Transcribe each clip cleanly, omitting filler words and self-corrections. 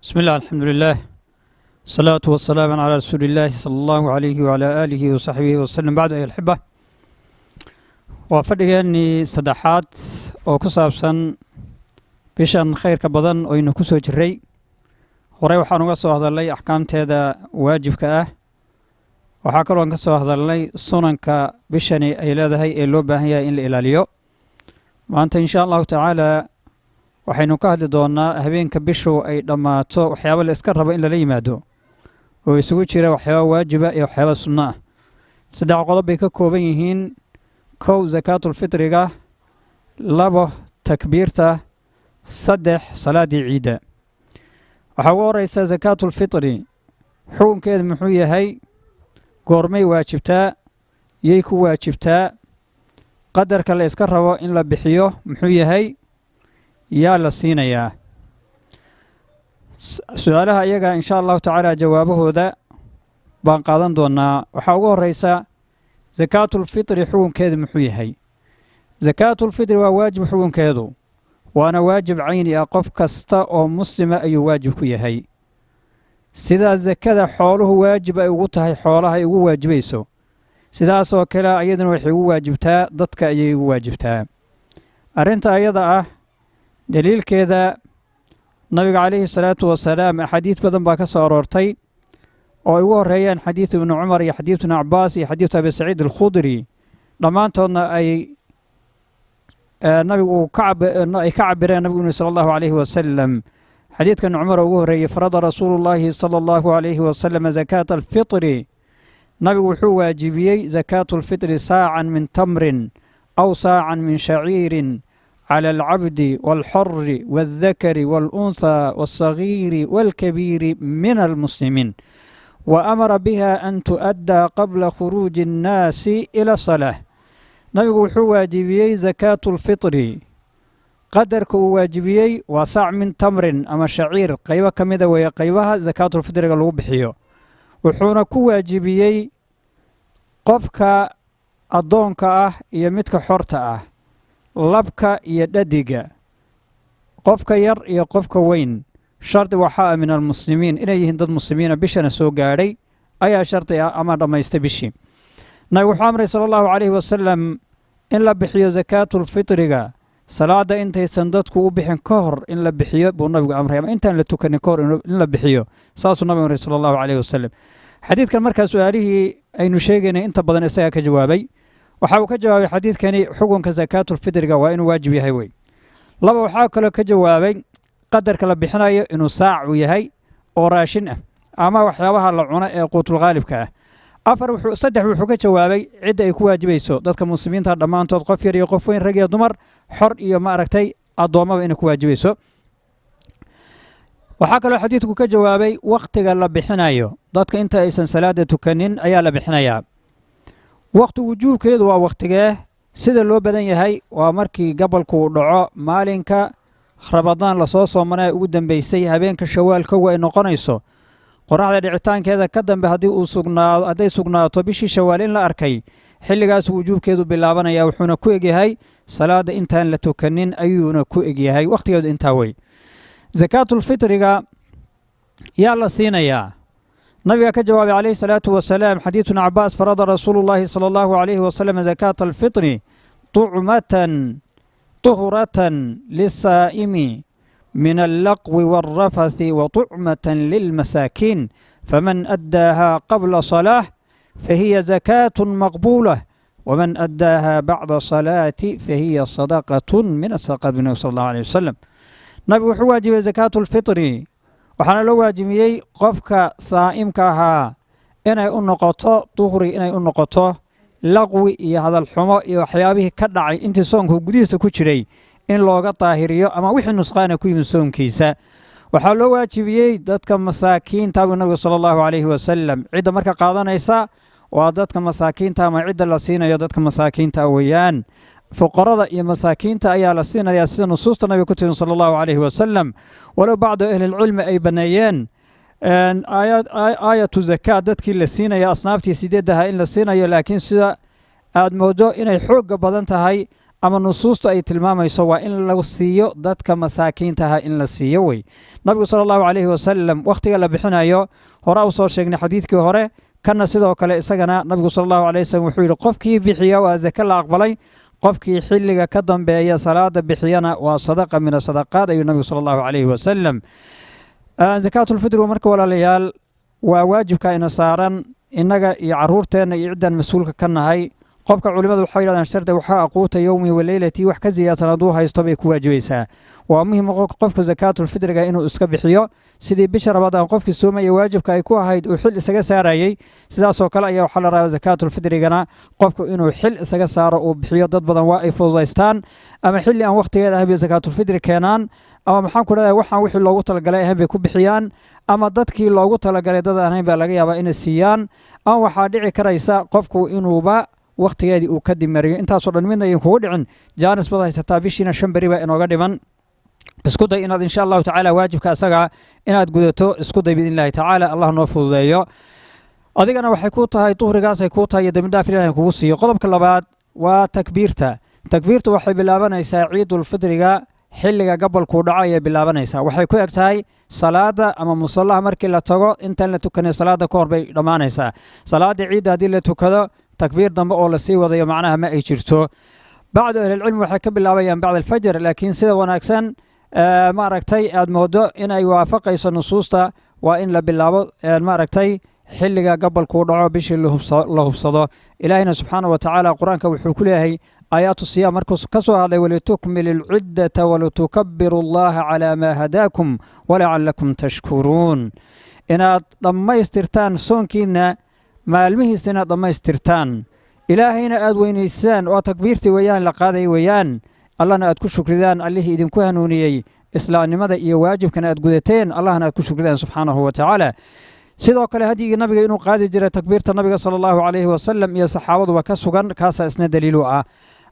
بسم الله، الحمد لله، الصلاة والسلام على رسول الله صلى الله عليه وعلى آله وصحبه وسلم. بعد، أيها الأحبة، waa fadhigeennii saddexaad oo ku saabsan bishan khayrka badan oo aynu ku soo jirray. Horey waxaan uga soo hadalnay axkaamteeda waajibka ah. Waxaa kaloo aan ka soo hadalnay sunanka bishani ay leedahay ee loo baahan yahay in la ilaaliyo. Maanta, insha Allahu tacaala, waxaynu ka hadli doonnaa habeenka bishu ay dhammaato waxyaaba la iska rabo in lala yimaado oo isugu jira waxyaaba waajiba iyo waxyaaba sunno ah. Saddex qodob bay ka kooban yihiin: kow, sakaatulfitriga; labo, takbiirta; saddex, salaaddii ciidda. Waxaa ugu horeysa sakaatulfitri. Xukunkeedu muxuu yahay? Goormay waajibtaa? Yay ku waajibtaa? Qadarka la iska rabo in la bixiyo muxuu yahay? Yaa la siinayaa? Su-aalaha iyaga, insha Allahu tacaala, jawaabahooda baan qaadan doonaa. Waxaa ugu horeysa sakaatulfitri, xukunkeedu muxuu yahay? Sakaatulfitri waa waajib xukunkeedu, waana waajib cayni ah. Qof kasta oo muslima ayuu waajib ku yahay. Sidaa sakada xooluhu waajib ay ugu tahay, xoolaha ay ugu waajibayso, sidaasoo kale ayaduna waxay ugu waajibtaa dadka ayay ugu waajibtaa. Arrinta ayada ah daliilkeeda nabiga calayhi salaatu wasalaam axaadiid badan baa ka soo aroortay, oo ay ugu horreeyaan xadiid Ibnu Cumar iyo xadiid Ibnu Cabaas iyo xadiidu Abi Saciid Alkhudri. Dhammaantoodna ay nabigu uu ay ka cabireen nabigu inu sala Allahu calayhi wasalam. Xadiidka Ibnu Cumar ugu horreeyey: "فرض رسول الله صلى الله عليه وسلم زكاة الفطر." Nabigu wuxuu waajibiyey sakaatulfitri صاعا من تمر أو صاعا من شعير على العبد والحر والذكر والأنثى والصغير والكبير من المسلمين، وأمر بها أن تؤدى قبل خروج الناس إلى الصلاة. Nabigu wuxuu waajibiyey sakaatulfitri. Qadarka uu waajibiyey waa saac min tamrin ama shaciir, qaybo ka mida weeye qaybaha sakaatulfitriga lagu bixiyo. Wuxuuna ku waajibiyey qofka addoonka ah iyo midka xorta ah, labka iyo dhadiga, qofka yar iyo qofka weyn. Shardi waxaa ah من المسلمين, inay yihiin dad muslimiina, bishana soo gaadhay ayaa shardi ah, ama dhammaystay bishii. Nabigu wuxuu amray sala Allahu calayhi wasalam in la bixiyo sakaatulfitriga salaadda intaysan dadku u bixin ka hor in la bixiyo buu nabigu amray, ama intaan la tukanin ka hor in la bixiyo. Saasuu nabigu amray sala Allahu calayhi wasalam. Xadiidkan markaa su-aalihii aynu sheegaynay inta badan isagaa ka jawaabay. Waxa uu ka jawaabay xadiidkani xukunka sakaatulfitriga, waa inuu waajib yahay wey. Laba, waxaa kaloo ka jawaabay qadarka la bixinayo, inuu saac uu yahay oo raashin ah ama waxyaabaha la cuno ee quutulqaalibka ah. Afar, saddex, wuxuu ka jawaabay cidda ay ku waajibayso: dadka muslimiinta dhammaantood, qof yar iyo qof weyn, rag iyo dumar, xor iyo, ma aragtay, addoommaba inay ku waajibayso. Waxaa kaloo xadiidku ka jawaabay wakhtiga la bixinayo. Dadka inta aysan salaada tukanin ayaa la bixinayaa. Wakhti wujuubkeedu waa wakhtigee? Sida loo badan yahay waa markii gabalku uu dhaco maalinka Ramadaan lasoo soomanaya ugu dambeysay, habeenka Shawaal kowa ay noqonayso. Qoraxda dhicitaankeeda ka dambe haddii uu sugnaado, hadday sugnaato bishii Shawaal in la arkay, xilligaas wujuubkeedu bilaabanaya, wuxuuna ku egyahay salaada intaan la tukanin ayuuna ku egyahay. Wakhtigeedu intaa wey. Sakaatulfitriga yaa la siinayaa? Nabiga ka jawaabay calayhi salaatu wasalaam. Xadiidu Ibn Cabaas: "فرض رسول الله صلى الله عليه وسلم زكاة الفطر طعمة طهرة للصائم من اللغو والرفث وطعمة للمساكين، فمن أداها قبل صلاة فهي زكاة مقبولة، ومن أداها بعد صلاة فهي صدقة من الصدقات." Nabi sala Allahu alayh wasalam, nabigu wuxuu waajibiyey sakaatulfitri, waxaana loo waajibiyey qofka saa'imka ahaa inay u noqoto duhri, inay u noqoto laqwi iyo hadalxumo iyo waxyaabihii ka dhacay intii soonku gudihiisa ku jiray in looga daahiriyo, ama wixii nusqaana ku yimid soonkiisa. Waxaa loo waajibiyey dadka masaakiinta buu nabigu sala Allahu calayhi wasalam. Cidda marka qaadanaysa waa dadka masaakiinta, ama cidda la siinayo dadka masaakiinta weeyaan. Fuqarada iyo masaakiinta ayaa la siinayaa, sida nusuusta nabiga ku timi sala Allahu calayhi wasalam. Walow bacdu ahlilcilmi ay baneeyeen aayatu zakaa dadkii la siinaya, asnaaftii sideedaha in la siinayo, laakiin sida aad moodo inay xoogga badan tahay Ama nusuustu ay tilmaamayso waa in la siiyo dadka masaakiintaha, in la siiyo wey. Nabigu sala Allahu calayhi wasalam wakhtiga la bixinayo horaa u soo sheegnay xadiidkii hore, kana sidoo kale isagana nabigu sala Allahu alayh wasalam wuxuu yidhi: qofkii bixiya waa zake la aqbalay, qofkii xilliga ka dambeeya salaada bixiyana waa sadaqa min asadaqaat, ayuu nabigu sala Allahu calayhi wasalam. Zakaatulfitrigu marka, walaalayaal, waa waajibka ina saaran innaga iyo caruurteenna iyo ciddaan mas-uulka ka nahay. Qofka culimadu waxay yidhahdaan shardi waxaa quuta yowmihi wa leylatii, wax ka ziyaadsan hadduu haysto bay ku waajibaysaa. Waa muhim qofku zakaatulfitriga inuu iska bixiyo. Sidii bisha Ramadaan qofkii soomaya waajibka ay ku ahayd uu xil isaga saarayey, sidaasoo kale ayaa waxaa la rabaa zakaatulfitrigana qofku inuu xil isaga saaro, uu bixiyo. Dad badan waa ay fududaystaan, ama xilli aan wakhtigeeda ahayn bay zakaatulfitri keenaan, ama maxaan ku dhahdaa, waxaan wixii loogu talagalay ahayn bay ku bixiyaan, ama dadkii loogu talagalay dad aan ahayn baa laga yaabaa inay siiyaan, ama waxaa dhici karaysa qofku inuuba wakhtigeedii uu ka dimariyo. Intaasoo dhan midna idinkugu dhicin. Jaanis baad haysataa, bishiina 5 beri baa inooga dhiman. Isku day inaad insha Allahu tacaala waajibka asaga inaad gudato, isku day biidn Illahi tacaala. Allah noo fududeeyo. Adigana waxay kuu tahay duhrigaasay kuu tahay iyo dembidhaaf Ilahay kugu siiyo. Qodobka labaad waa takbiirta. Takbiirtu waxay bilaabanaysaa ciidulfitriga xilliga gabolkuu dhaco ayay bilaabanaysaa. Waxay ku eg tahay salaada ama musallaha markii la tago, intaan la tukanay salaada ka hor bay dhammaanaysaa. Salaada ciidda haddii la tukado, takbiir dambe oo lasii wadayo macnaha ma ay jirto. Bacdu ahlilcilmi waxay ka bilaabayaan bacda alfajr, laakiin sida wanaagsan, maaragtay, aad moodo inay waafaqayso nusuusta, waa in la bilaabo, maaragtay, xilliga gabolkuu dhaco, bishii la hubsado. Ilaahina subxaana wa tacaala Qur-aanka wuxuu ku leeyahay aayaatu siyaam markuu ka soo hadlay: "Walitukmilu alciddata walitukabiru Allaha calaa maa hadaakum walacalakum tashkuruun." Inaad dhammaystirtaan soonkiinna, maalmihiisa inaad dhammaystirtaan, Ilaahayna aad weynaysaan, oo takbiirtii weeyaan la qaaday weeyaan, Allahna aad ku shukridaan, Allihii idinku hanuuniyey islaamnimada iyo waajibkana aad gudateen, Allahna aad ku shukridaan subxaanahu wa tacaala. Sidoo kale hadyigii nabiga inuu qaadi jiray takbiirta nabiga sala Allahu calayhi wasalam iyo saxaabaduba ka sugan, kaasaa isna daliilu ah.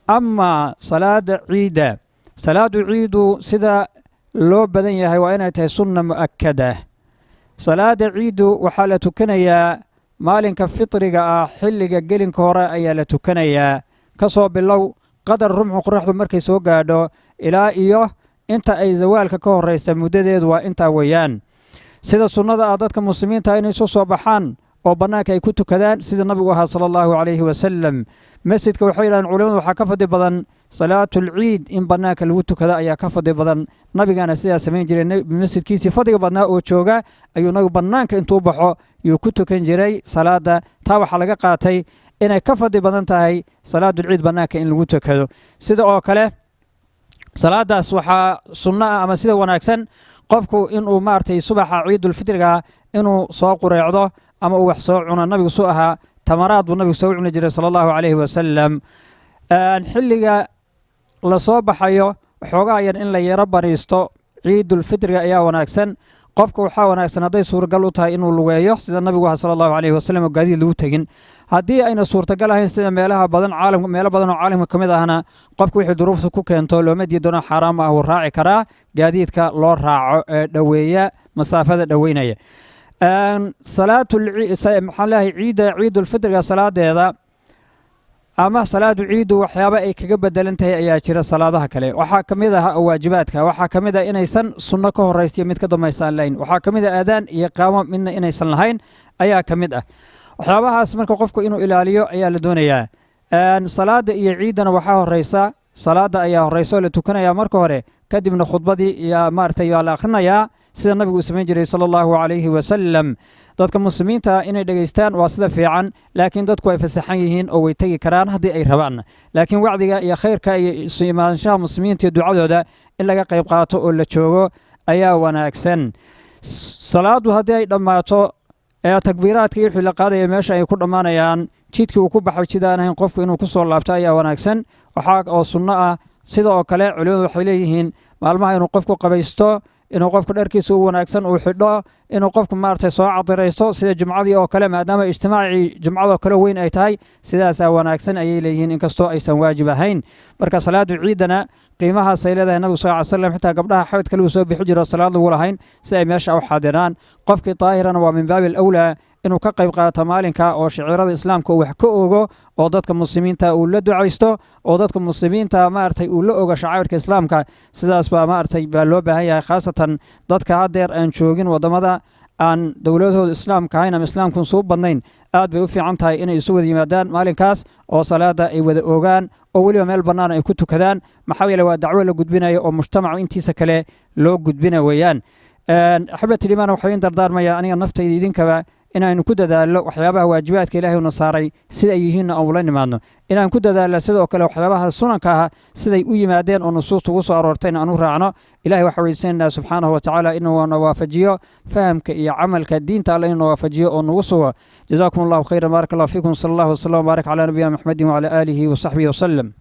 Amaa salaada ciidda, salaadu ciidu sida loo badan yahay waa inay tahay sunna mu'akada. Salaada ciiddu waxaa la tukanayaa maalinka fitriga ah, xilliga gelinka hore ayaa la tukanayaa. Ka soo bilow qadar rumxu, qoraxdu markay soo gaadho ilaa iyo inta ay zawaalka ka horraysa, muddadeedu waa intaa weeyaan. Sida sunnada ah dadka muslimiinta inay soo soo baxaan oo bannaanka ay ku tukadaan, sida nabigu ahaa sala Allahu calayhi wasalam. Masjidka, waxay yidhahdeen culimadu, waxaa ka fadli badan salaatulciid in bannaanka lagu tukado ayaa ka fadli badan. Nabigana sidaa samayn jiray. Masjidkiisii fadliga badnaa oo jooga ayuu nabigu bannaanka intuu baxo yuu ku tukan jiray salaada. Taa waxaa laga qaatay inay ka fadli badan tahay salaatulciid bannaanka in lagu tukado. Sida oo kale salaadaas waxaa sunno ah ama sida wanaagsan qofku inuu, maaragtay, subaxa ciidulfitriga inuu soo qureecdo ama uu wax soo cuno. Nabigu suu ahaa, tamaraad buu nabigu soo cuni jiray sala Allahu calayhi wasalam. Xilliga la soo baxayo xoogaa yar in la yaro bariisto ciidulfitriga ayaa wanaagsan. Qofka waxaa wanaagsan hadday suuragal u tahay inuu lugeeyo, sida nabigu aha sala Allahu calayhi wasalam, oo gaadiid lagu tegin. Haddii ayna suurtagal ahayn, sida meelaha badan caalamka, meelo badan oo caalamka ka mid ahna, qofka wixii duruufta ku keento looma diidano, xaaraam ah, wuu raaci karaa gaadiidka loo raaco ee dhoweeya masaafada dhoweynaya. Salaatul, maxaan leeyahay, ciidda ciidulfitriga salaadeeda ama salaadu ciiddu waxyaaba ay kaga bedelan tahay ayaa jira salaadaha kale. Waxaa ka mid ah waajibaadka, waxaa ka mid ah inaysan sunno ka horaysiyo mid ka dambaysa aan lahayn, waxaa ka mid ah aadaan iyo qaamo midna inaysan lahayn ayaa ka mid ah. Waxyaabahaas marka qofku inuu ilaaliyo ayaa la doonayaa. Salaada iyo ciiddana waxaa horeysa, salaada ayaa horeysa oo la tukanaya marka hore, kadibna khudbadii iyo, maaragtay, waa la akhrinayaa, sida nabigu uu samayn jiray sala Allahu calayhi wasalam. Dadka muslimiinta inay dhegaystaan waa sida fiican, laakiin dadku ay fasaxan yihiin oo way tegi karaan haddii ay rabaan, laakiin wacdiga iyo khayrka iyo isu imaanshaha muslimiinta iyo ducadooda in laga qayb qaato oo la joogo ayaa wanaagsan. Salaadu haddii ay dhammaato ee takbiiraadka iyo wixii la qaadaya meesha ay ku dhammaanayaan, jidkii uu ku baxay jid aan ahayn qofku inuu ku soo laabto ayaa wanaagsan. Waxaa oo sunno ah sida oo kale culimadu waxay leeyihiin maalmaha inuu qofku qabaysto, inuu qofku dharkiisa u wanaagsan uu xidho, inuu qofku, maaragtay, soo cadiraysto sida jumcadii oo kale, maadaama ijtimaacii jumcadoo kale weyn ay tahay, sidaasaa wanaagsan ayay leeyihiin, inkastoo aysan waajib ahayn. Marka salaadu ciidana qiimahaasay leedahay. Nabigu sal ly slam xitaa gabdhaha xaydka lagu soo bixi jiro salaad lagu lahayn si ay meesha u xaadiraan. Qofkii daahirana waa min baabi alawlaa. Inuu ka qayb qaato maalinka oo shiciirada Islaamka uu wax ka ogo, oo dadka Muslimiinta uu la ducaysto, oo dadka Muslimiinta maaragtay uu la ogo shacairka Islaamka, sidaas baa maaragtay baa loo baahan yahay, khaasatan dadka haddeer aan joogin waddamada aan dowladahooda Islaamka ahayn ama Islaamkun suu badnayn. Aad bay u fiican tahay inay isu wada yimaadaan maalinkaas oo salaada ay wada ogaan, oo weliba meel bannaan ay ku tukadaan. Maxaa yeele, waa dacwo la gudbinayo oo mujtamacu intiisa kale loo gudbina weeyaan. Axibati limaan, waxaa idin dardaarmaya aniga naftayda idinkaba inaynu ku dadaallo waxyaabaha waajibaadka Ilahay una saaray, sida ay yihiinna aan ula nimaadno, inaan ku dadaallo sidoo kale waxyaabaha sunanka ah siday u yimaadeen oo nusuusta ugu soo aroortayna aan u raacno. Ilahay waxaa weydiisanaynaa subxaanahu wa tacaala inuu na waafajiyo fahamka iyo camalka diinta Alle, inuu na waafajiyo oo nagu sugo. Jazaakum Allahu khayran, baaraka Allahu fiikum. Sala Allahu wasalam wbaarak calaa nabiyina Maxamedin wacala aalihi wasaxbihi wasalam.